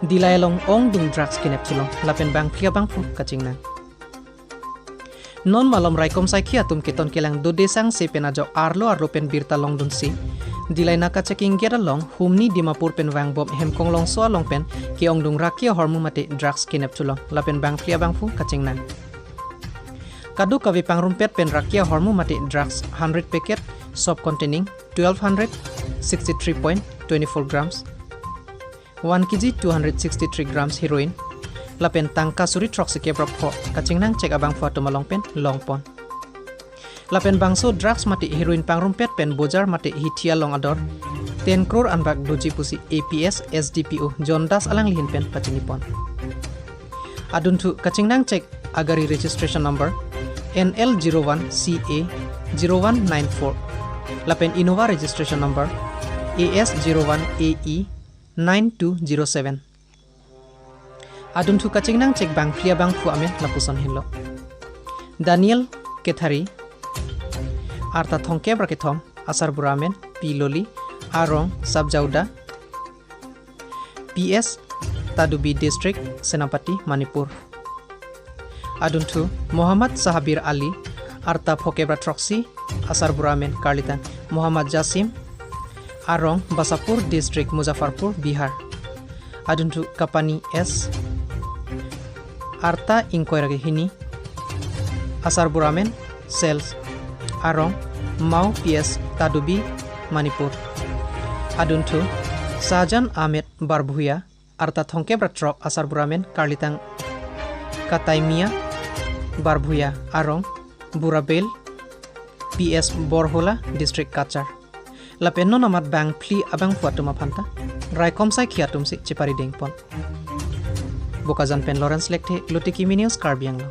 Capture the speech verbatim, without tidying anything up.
Dillai along ongdung drugs kenep chulong lapen bangphli abangphu kachingnang. Non malom raikom saikhi atum keton kelang dode sangse pen ajok arlo arlo pen birta longdunsi Dillai naka checking gate along humni Dimapur pen vangbom Hemkonglongso along pen ke-ongdung raki ahormu mate drugs kenep chulong lapen bangphli abangphu kachingnang. Kadokave pangrumpet pen raki ahormu mate drugs hundred packet, soap containing twelve hundred sixty-three point twenty-four grams, one kg two hundred sixty-three grams heroin lapen tangka suri throksi kep ra pho kachingnang chek abangphu atum along pen longpon. Lapen bangso drugs mate heroin pangrumpet pen bojar mate hithi along ador ten crore anbak doji pusi A P S S D P O John Das alangli ahin pen pachinipon. Adunthu kachingnang chek agari registration number N L zero one C A zero one nine four lapen Innova registration number A S zero one A E nine two zero seven. Adunthu kachingnang chek bangphli abangphu amen lapuson henlo: Daniel Kethari, arta thomkep ra kethom, asarbura amen Piloli, arong Sabjauda, P S Tadubi District, Senapati, Manipur. Adunthu Mohammad Sahabir Ali, arta phokep ra throksi, asarbura amen karlitang Mohammad Jasim, arong Basapur District, Muzaffarpur, Bihar. Adunthu Kapani S, arta ingkoi ra kehini, asarbura amen Sales, arong Mao P S Tadubi, Manipur. Adunthu Sajan Ahmed Barbhuya, arta thomkep ra throk, asarbura amen karlitang Kataimia Barbhuya, arong Burabel, P S Borhola District, Cachar. Lapen non amat bangphli abangphu atum aphanta raikom saikhi atumsi cheparidengpon. Bokajan pen Lawrence Lekthe, Lotiki Mini News, Karbi Anglong.